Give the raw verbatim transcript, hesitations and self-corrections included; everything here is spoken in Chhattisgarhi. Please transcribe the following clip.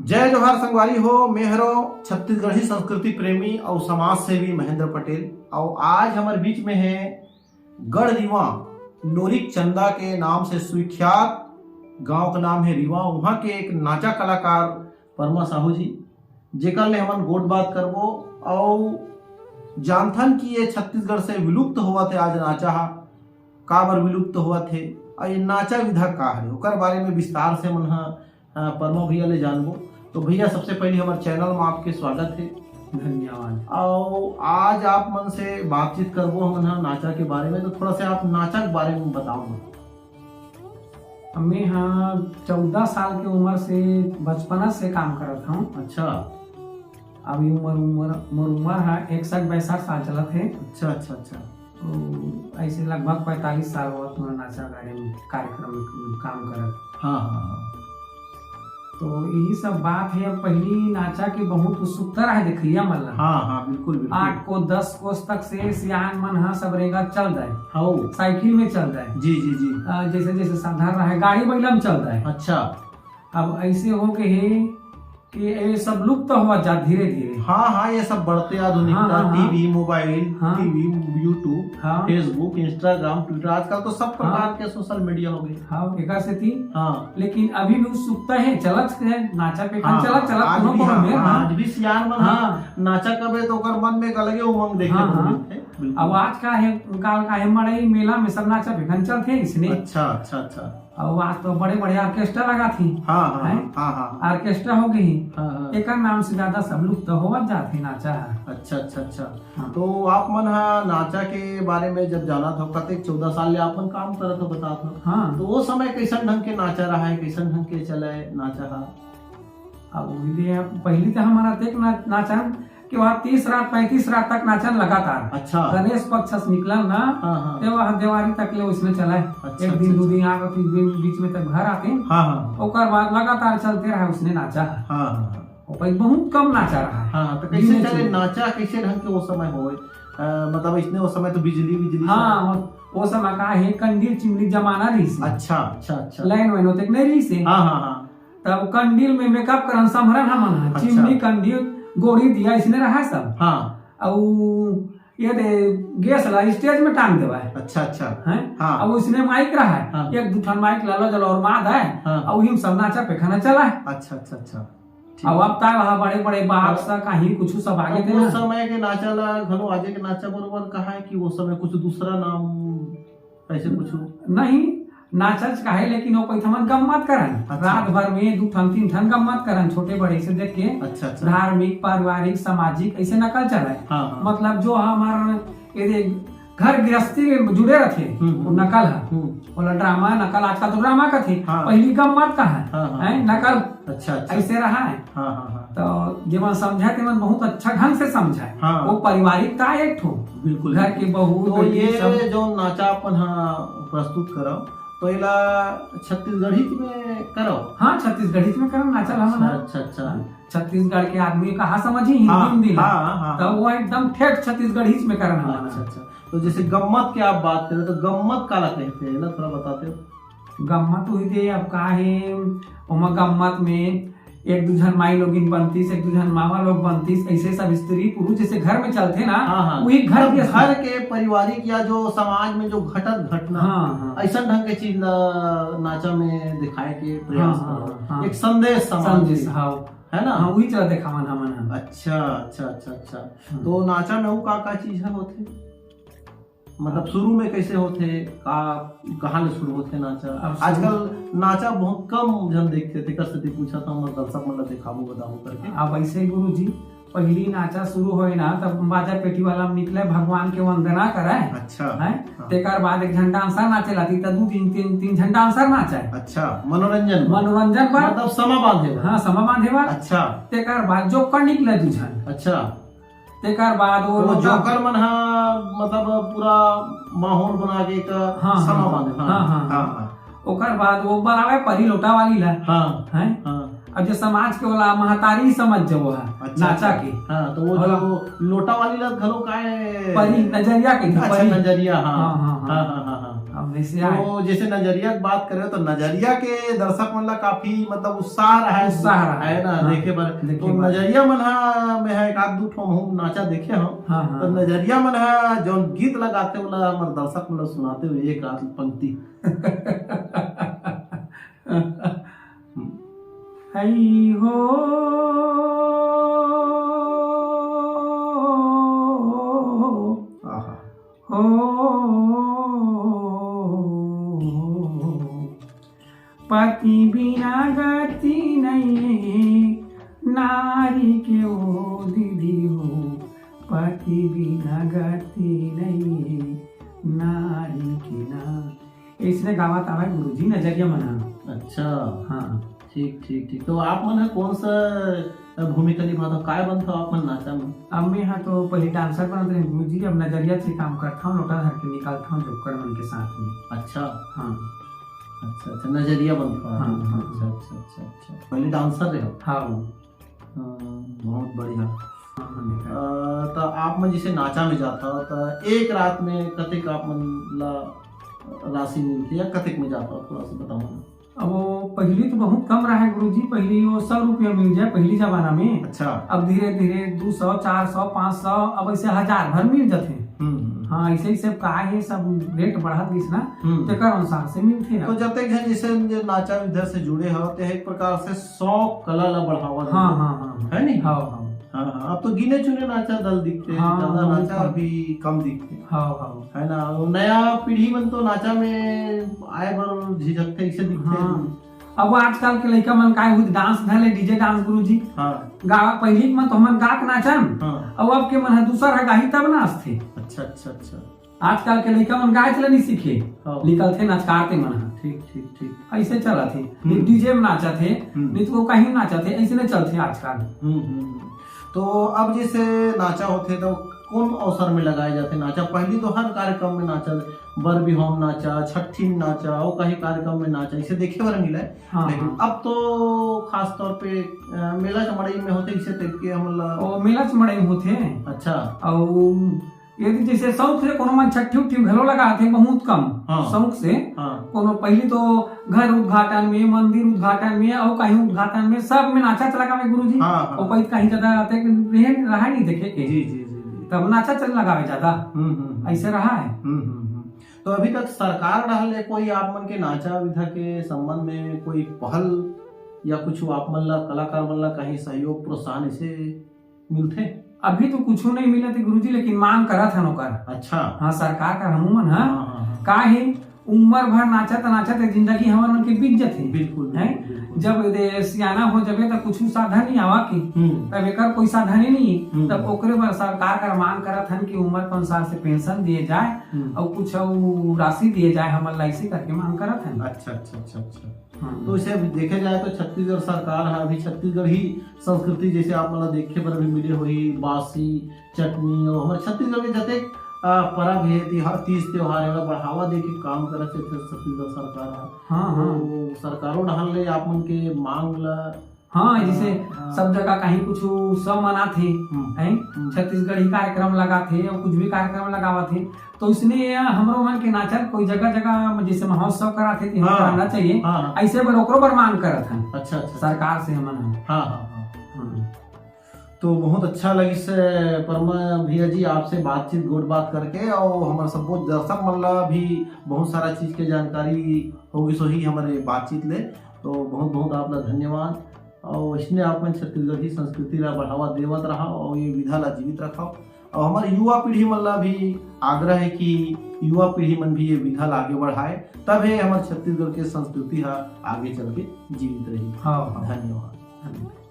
जय जोहार संगवारी हो, मैं हरो छत्तीसगढ़ी संस्कृति प्रेमी अउ समाज सेवी महेंद्र पटेल। अउ आज हमर बीच में है गढ़ रीवा, नोरिक चंदा के नाम से सुविख्यात गांव का नाम है रीवा, वहां के एक नाचा कलाकार परमा साहू जी, जेकर ले हमन गोठ बात करबो अउ जानथन कि ये छत्तीसगढ़ से विलुप्त होवत हे आज नाचा हा, काबर विलुप्त होवत हे अउ ये नाचा विधा का हरे, ओकर बारे में विस्तार से मन ह, अ, परमा भैया ले जानबो। तो भैया, सबसे पहले हमर चैनल में आपके स्वागत है। धन्यवाद। अउ आज आप मन से बातचीत करबो हमन ह नाचा के बारे में, तो थोड़ा सा आप नाचा के बारे में बताओ ना। मैं ह चौदह साल के उम्र से, बचपना से काम करत हूँ। अच्छा। अभी उम्र, उम्र, मोर उम्र है इकसठ बासठ साल चलत है। अच्छा, अच्छा, अच्छा। तो ऐसे लगभग पैंतालीस साल होवत मोर नाचा गाने में कार्यक्रम में काम करत। हाँ, हाँ, हाँ। तो यही सब बात है। अब पहली नाचा के बहुत उत्सुकता रहे देखइया मन ला। हाँ, हाँ, बिल्कुल, बिल्कुल। आठ कोस, दस कोस तक से सियान मन ह सब रेंगत चल दे। हाँ। साइकिल में चल दे। जी, जी, जी। अ, जैसे, जैसे साधन रहे, गाड़ी बइला में चल दे। अच्छा। अब ऐसे हो गए है कि ये सब लुप्त होवत जात धीरे धीरे। हाँ, हाँ, ये सब बढ़ते आधुनिकता, हाँ, हाँ, हाँ। टीवी, मोबाइल, हाँ। टीवी, YouTube, हाँ। Facebook, Instagram, Twitter, आजकल तो सब हाँ। प्रकार के सोशल मीडिया हो गए। हाँ, एकर सेती। हाँ। लेकिन अभी भी उत्सुकता है, चलत है, नाचा पे हाँ, चलत, चलत आज कोनो भी, कोनो हाँ, में, हाँ, हाँ। आज भी सियान मन हाँ। हाँ, नाचा कबे तो ओकर मन में एक अलगे उमंग देखे हाँ, को हाँ। मिलथे, बिल्कुल। अब आज का है, काल का है, मड़ई मेला में सब नाचा पे चलथे इसने। अच्छा, अच्छा, अच्छा। अउ आज तो बड़े-बड़े ऑर्केस्ट्रा लगाथे। हाँ, हाँ, हैं? हाँ, हाँ। ऑर्केस्ट्रा हो गई। हाँ, हाँ। एकर नाम से ज्यादा सब लुप्त होवत जाथे नाचा ह। अच्छा, अच्छा, अच्छा। हाँ। तो आप मन ह नाचा के बारे में जब जानत हो, कतेक चौदह साल ले आप मन काम करत हो, बतात हो। हाँ। तो वो समय कैसन ढंग के नाचा रहा है, कैसन ढंग के चले नाचा ह? अब वही दे, अब पहली तो हमारा देख ना, नाचा कि वहाँ तीस रात, पैंतीस रात तक नाचन लगातार। अच्छा। गणेश पक्ष से निकलन ना, हाँ, हाँ। ते वहाँ देवारी तक ले उसने चला है। अच्छा, एक दिन, अच्छा, दो अच्छा। दिन आके फिर बीच में तक घर आते हैं। हाँ, हाँ। ओकर बाद लगातार चलते रहा उसने नाचा। हाँ, हाँ, हाँ। और भाई बहुत कम नाचा रहा है। हाँ, तो कैसे दिन में चले चले। नाचा, कैसे ढंग के वो समय होए? अ, मतलब इसने वो समय तो बिजली, बिजली हाँ, सब। वो, वो समय का है, कंडील चिमनी जमाना रही से। अच्छा, अच्छा, अच्छा। लाइन वाइन होते नहीं रही से। हाँ, हाँ, हाँ। तब कंडील में मेकअप करन संभरन हमन ह। अच्छा। चिमनी, कंडील, गोड़ी, दिया इसने रहा सब। हाँ। अउ ये दे गैस ला स्टेज में टांग देवा है। अच्छा, अच्छा। हैं? हाँ। अब उसने माइक रहा है। हाँ। एक दू ठन माइक लालो जलो और माद है। हाँ। अब उही में सब नाचा पे खाना चला है। अच्छा, अच्छा, अच्छा। ठीक। अब, अब ताय वहाँ बड़े-बड़े बाप अब सा कहीं कुछ सब आगे अब थे वो ना। समय के नाचा ला घलो आजे के नाचा बरोबर कहा है कि वो समय कुछ दूसरा नाम ऐसे कुछ? नहीं, नाचच का है, लेकिन वो कोई थमन गम्मत करन। अच्छा। रात भर में दू ठन, तीन ठन गम्मत करन, छोटे बड़े से देख के। अच्छा, अच्छा। धार्मिक, पारिवारिक, सामाजिक ऐसे नकल चले। हाँ, हाँ। मतलब जो हमार ये घर गृहस्थी में जुड़े रहते, हम्म, हम्म। वो नकल है। हम्म। बोला ड्रामा, नकल, आजकल तो ड्रामा का थे। हाँ। पहली गम्मत का है। हाँ, हाँ। हैं? नकल अच्छा, अच्छा। ऐसे रहा है। हाँ, हाँ, हाँ। तो जेमन समझा, तेमन बहुत अच्छा ढंग से समझा। हाँ। वो पारिवारिकता एक ठो। बिल्कुल। घर के बहू, तो बेटी ये सब। जो नाचा अपन हा प्रस्तुत करव, तो एला छत्तीसगढ़ी में करव? हाँ, छत्तीसगढ़ी में करव, नाचा ला अच्छा, हमन हा। अच्छा, अच्छा। हाँ, छत्तीसगढ़ के आदमी कहाँ समझी हिंदी हाँ, हिंदी ला? हाँ, हाँ, तो हाँ। वो एकदम ठेठ छत्तीसगढ़ी में करन हमन हा। अच्छा, अच्छा। तो जैसे गम्मत के आप बात करें, तो गम्मत काला कहते हैं, ना थोड़ा बताते हो? गम्मत वही दे, अब का है, ओमा गम्मत में एक दू झन माई लोगिन बनतीस, एक दू झन मामा लोग बनतीस, ऐसे सब स्त्री पुरुष जैसे घर में चलते ना, हाँ, हाँ। वही घर मतलब के घर के पारिवारिक या जो समाज में जो घटत घटना, हाँ, हाँ। ऐसा ढंग के चीज ला नाचा में दिखाए के प्रयास हाँ, हाँ, करो। हाँ, हाँ। एक संदेश समाज संदेश, के, हाँ। है ना? हाँ, वही चला दिखावन हमन ह। अच्छा, अच्छा, अच्छा, अच्छा। हाँ। तो नाचा में वो का का चीज है होथे? मतलब शुरू में कैसे होथे, का, कहाँ ले शुरू होथे नाचा? अब शुरू आजकल नाचा बहुत कम झन देखथे, तेकर सेती पूछत हंव, हमर दर्शक मन ला देखाबो, बताबो करके। अब ऐसे गुरुजी, पहली नाचा शुरू होए ना, तब बाजा पेटी वाला निकले, भगवान के वंदना करे। अच्छा। हैं? हाँ। तेकर बाद एक झन डांसर नाचे लाती, त दू तीन, तीन, तीन झन डांसर नाचे। अच्छा, मनोरंजन बर। मनोरंजन बर। मतलब समा बांधे बर। हाँ, समा बांधे बर। अच्छा। तेकर बाद जोकर निकले दू झन। अच्छा। तेकर बाद वो तो लोटा जोकर मन हा, मतलब, पूरा माहौल बना के एक हाँ, समा हाँ, बांधे। हाँ, हाँ, हाँ, हाँ, हाँ। हाँ। ओकर बाद वो बलावे परी लोटा वाली ला। हाँ, हैं? हाँ। अब जो समाज के वाला महतारी समझ जाओ है, अच्छा, नाचा अच्छा। के। हाँ, तो वो वाला जो लोटा वाली ला घलो काहे? परी, नजरिया के थी, अच्छा, परी। नजरिया, हाँ। हाँ, हाँ, हाँ। हाँ, हाँ, हाँ, हाँ। अब जैसे आए। तो जैसे नजरिया के बात करे तो नजरिया के दर्शक मन ला काफी मतलब उत्साह रहा है, उत्साह रहा है। है ना, हाँ, देखे बर। देखे तो बर। नजरिया मन हा, मैं हा एक आध दू ठो हमहू नाचा देखे हूँ। हाँ, हाँ। तो नजरिया मन हा जौन गीत लगाते, ओला हमर दर्शक मन ला सुनाते हुए एक आध पंक्ति। हई हो। आहा। हो। पति बिना गति नहीं, नारी के ओ दीदी हो। पति बिना गति नहीं, नारी के ना। इसने गावत आवे गुरुजी नजरिया मन हा। अच्छा। हाँ। ठीक, ठीक, ठीक। तो आप मन ह कौन सा भूमिका निभाता, काय बनता आप मन नाचा में? अब मैं हा तो पहले dancer बनत रहे गुरुजी, अब नजरिया से काम करता हूँ, लोटा धर के निकलता हूँ जोकर मन के साथ में। अच्छा। हाँ। अच्छा, अच्छा, नजरिया बनता। हाँ, हाँ। अच्छा, अच्छा, अच्छा, अच्छा। पहले dancer रहे हो? हाँ। हाँ, बहुत बढ़िया। हाँ, हाँ, देखा। अ, तो आप मन जैसे नाचा में जाता हो, तो एक रात में कतेक आप मन ला राशि मिलती या कतेक में जाता हो, थोड़ा सा बताओ ना। अब वो पहली तो बहुत कम रहा है गुरुजी, पहली वो सौ रुपया मिल जाए पहली जमाना में। अच्छा। अब धीरे धीरे दो सौ, चार सौ, पाँच सौ, अब ऐसे हजार भर मिल जाते हैं। हम्म, हम्म। हाँ, ऐसे ही सब का है, सब rate बढ़त गिस ना, हम्म। तेकर अनुसार से मिलते हैं। तो जतेक झन जैसे जे नाचा विधा से जुड़े हो, ते एक प्रकार से शौक कला ला बढ़ावा हाँ, देना। हाँ, हाँ, हाँ। है नहीं? हाँ, हाँ। हाँ, हाँ, अब तो गिने चुने नाचा दल दिखते हैं, हाँ, ज्यादा बहुत नाचा कम। अभी कम दिखते हैं। हाँ, हाँ। है ना, वो नया पीढ़ी मन तो नाचा में आए बर झिझकते, इसे दिखते हाँ। हैं। अब वो आजकल के लइका मन काय हुई dance धर ले, DJ dance गुरुजी। हाँ। गा, पहली के मन तो हमन गा के नाचन, हाँ। अब, अब के मन ह दूसर ह गाही तब नाचथे। अच्छा, अच्छा, अच्छा। आजकल के लइका मन गाए चला नहीं सीखे, हाँ। निकलथे नचकारते मन ह। ठीक, ठीक, ठीक। ऐसे चलत हे, हम्म। DJ में नाचत हे, हम्म। नहीं तो वो कहीं नाचत हे, ऐसे नहीं चलथे आजकल। हम्म, हम्म, हम्म। तो अब जैसे नाचा होथे तो कौन अवसर में लगाए जाथे नाचा? पहली तो हर कार्यक्रम में नाचा, बर बिहाव में नाचा, छट्ठी में नाचा, वो कहीं कार्यक्रम में नाचा, इसे देखे बर मिले। हाँ, लेकिन हाँ। अब तो खास तौर पे, अ, मेला चमड़ई में होथे, इसे type के हमन ला। ओ, मेला चमड़ई में होथे। अच्छा। अउ यदि जैसे शौक से कोनो मन छट्ठी उट्ठी में घलो लगाथे, बहुत कम हाँ। शौक से। हाँ। कोनो पहली तो घर उद्घाटन में, मंदिर उद्घाटन में, अउ कहीं उद्घाटन में, सब में नाचा चला गावे गुरुजी। हाँ, हाँ। अउ पइत कहीं ज्यादा आते कि रहे, रहा नहीं देखे के। जी, जी, जी, जी। तब नाचा चल लगावे ज्यादा। हम्म, हम्म, हम्म। ऐसे रहा है। हम्म, हम्म, हम्म। तो अभी तक सरकार डहर ले कोई आप मन के नाचा विधा के संबंध में कोई पहल या कुछ आप मन ला, कलाकार मन ला कहीं सहयोग, प्रोत्साहन इसे मिलथे? अभी तो कुछू नहीं मिलत हे गुरुजी, लेकिन मांग करत हन ओकर। अच्छा। हाँ, सरकार कर हमू मन ह। हाँ, हाँ, हाँ। का हे, उम्र भर नाचत नाचत जिंदगी हमर मन के बीत जथे। बिल्कुल, हैं? बिल्कुल, बिल्कुल। जब दे सियाना हो जबे त कुछू साधन नहीं आवा के। हम्म। तब एकर कोई साधन ही नहीं। हम्म। तब ओकरे बर सरकार कर मांग करत हन कि उम्र के अनुसार से पेंशन दिए जाए हम्म। अउ कुछ अउ राशि दिए जाए हमन ला, ऐसे करके मांग करत हन। अच्छा, अच्छा, अच्छा, अच्छा। हाँ। तो इसे अभी देखे जाए तो छत्तीसगढ़ सरकार ह अभी छत्तीसगढ़ी संस्कृति जैसे आप मन ला देखे बर भी मिले होही, बासी, चटनी, और हमर छत्तीसगढ़ के जतेक, आ, परब हे, तिहा-, तीज त्योहार हे, ओला बढ़ावा दे के काम करत हे छत्तीसगढ़ सरकार ह। हाँ, हाँ। तो सरकारों डहर ले आप मन के मांग ला हाँ, जैसे हाँ, हाँ। सब जगह कहीं कुछ उत्सव मनाथे, हम्म। हैं? हम्म। छत्तीसगढ़ी कार्यक्रम लगाथे और कुछ भी कार्यक्रम लगावथे, तो इसने हमरो मन के नाचल कोई जगह जगह में जैसे महोत्सव कराथे, तो हाँ। करना चाहिए। हाँ। ऐसे बर ओकरो बर मांग करत हन अच्छा, अच्छा, अच्छा। सरकार से हमन ह। हाँ, हाँ, हाँ। हाँ। तो बहुत अच्छा लगिस, अ, परमा भैया जी, आपसे बातचीत, गोठ बात करके, और हमर सबो दर्शक मन ला भी बहुत सारा चीज के जानकारी होगिस होही हमर ये बातचीत ले। तो बहुत बहुत आप ला धन्यवाद। और इसने आप मन छत्तीसगढ़ी संस्कृति ला बढ़ावा देवत रहा और ये विधा ला जीवित रखा। और हमर युवा पीढ़ी मन ला भी आग्रह है कि युवा पीढ़ी मन भी ये विधा ला आगे बढ़ाए, तब हे हमर छत्तीसगढ़ के संस्कृति हा आगे चल के जीवित रही। हाँ, हाँ। धन्यवाद। धन्यवाद।